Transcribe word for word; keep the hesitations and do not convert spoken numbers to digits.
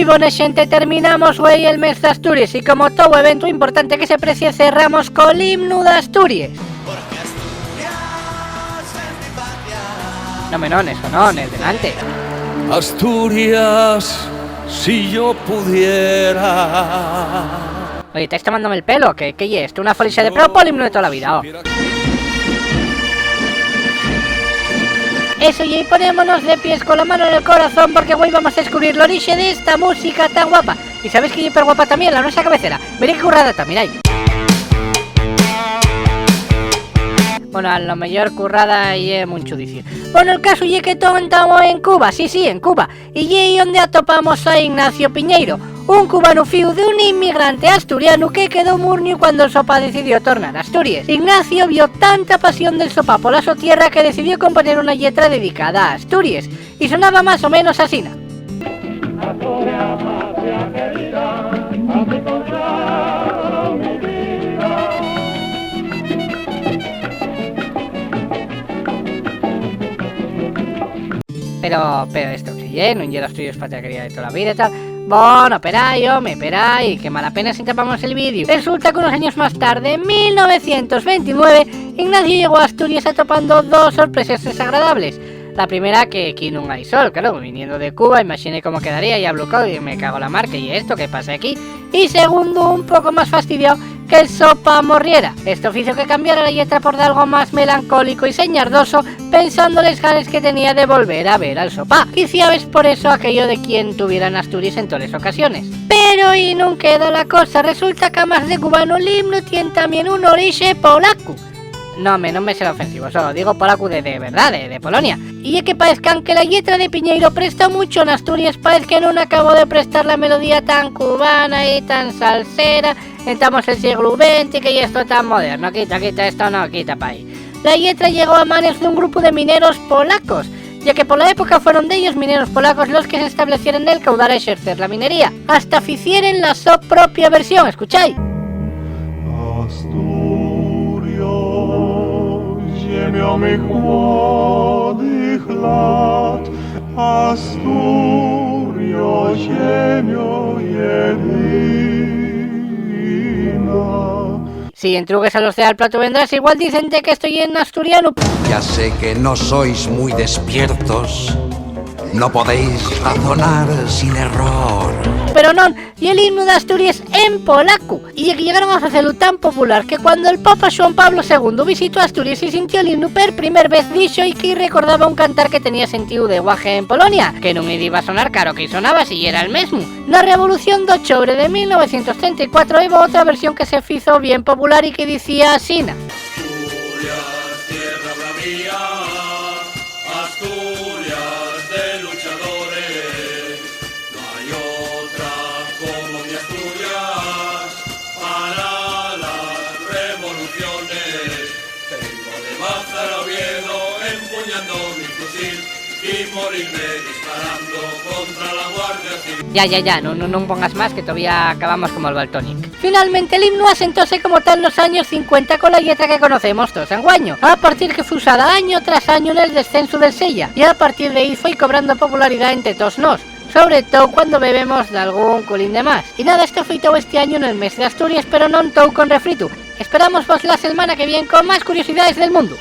Y bona xente, terminamos güei el mes d'Asturies, y como tou eventu importante que se precie, cerramos col himnu d'Asturies. No, me non, eso non, el delante. Asturias, si yo pudiera. Oye, ¿estáis tomándome el pelo? ¿Qué, qué ye esto? ¿Una folixa de pro pol himnu de toda la vida, oh? Eso ye, y ponémonos de pies con la mano en el corazón, porque güei vamos a descubrir l'orixe d'esta música tan guapa. ¿Y sabes qué ye perguapa tamién? La nuestra cabecera. Mirá qué currada ta, mirái. Bueno, a lo meyor currada ye munchu dicir. Bueno, el casu ye que too entamo en Cuba, sí, sí, en Cuba. Y ye ehí onde atopamos a Ignacio Piñeiro, un cubanu fíu d'un inmigrante asturianu que quedó murniu cuando el so pa decidió tornar a Asturies. Ignacio vio tanta pasión del so pa pola so tierra que decidió componer una lletra dedicada a Asturies. Y sonaba más o menos asina. Pero, pero esto qué ye, nun ye Asturies patria querida de tola vida y tal. Bono, perai, home, perai, qué mala pena si tapamos el vídeo. Resulta que unos años más tarde, en mil novecientos veintinueve, Ignacio llegó a Asturies atopando dos sorpreses desagradables. La primera, que equí nun hai sol, claro, viniendo de Cuba, imaxine cómo quedaría ya ablucao, y me cago la mar, ¿qué ye esto? ¿Qué pasa aquí? Y segundo, un poco más fastidiao, que el so pa morriera. Esto fizo que cambiara la lletra por dalgo más melancólico y señardoso, pensando les ganes que tenía de volver a ver al so pa. Quiciabes por eso aquello de quien tuviera n'Asturies en toles ocasiones. Pero y nun queda la cosa, resulta que amás de cubano, l'himnu tien tamién un orixe polacu. No, me, non me será ofensivo, solo digo polacu de, de verdá, de, de Polonia. Y ye que paez qu'anque la lletra de Piñeiro prestó mucho n'Asturies, paez que nun acabó de prestar la melodía tan cubana y tan salsera, entamos el sieglu venti, que ye esto tan moderno, quita, quita, esto no, quita pa ahí. La lletra llegó a manes d'un grupu de mineros polacos, ya que pola época fueron dellos mineros polacos los que s'establecieron nel caudal a exercer la minería. Hasta ficieren la so propia versión, escuchai. Asturias, ye mio amigo de Hlat, Asturias, ye mio ye mía. Si entrugues a los de Al Plato Vendrás, igual dicen-te que esto ye n'asturianu. Ya sé que no sois muy despiertos, no podéis razonar sin error. Pero non, ye l'himnu d'Asturies en polacu. Y ye que llegaron a facelu tan popular que cuando el Papa Xuan Pablo segundu visitó Asturies y sintió l'himnu per primer vez, dixo-y que recordaba un cantar que tenía sentíu de guaje en Polonia, que nun diba sonar, caro que sonaba si yera el mesmu. Na Revolución d'Ochobre de mil novecientos trenta y cuatro hubo otra versión que se fizo bien popular y que dicía asina. Asturias, tierra bravía, Asturias de luchadores, no hay otra como mi Asturias para las revoluciones. Vengo de Bazar a Oviedo empuñando mi fusil y morirme disparando contra la Guardia Civil. Ya, ya, ya, nun, nun, nun pongas más, que todavía acabamos como el Baltonic. Finalmente, l'himnu asentóse como tal nos años cincuenta cola lletra que conocemos todos anguaño, a partir que fue usada año tras año nel descensu del Sella, y a partir d'ehí foi cobrando popularidá ente todos nós, sobre tou cuando bebemos d'algún culín de más. Y nada, esto foi tou esti añu nel mes d'Asturies, pero non tou con refritu. Esperámosvos la selmana que vien con más curiosidaes del mundu.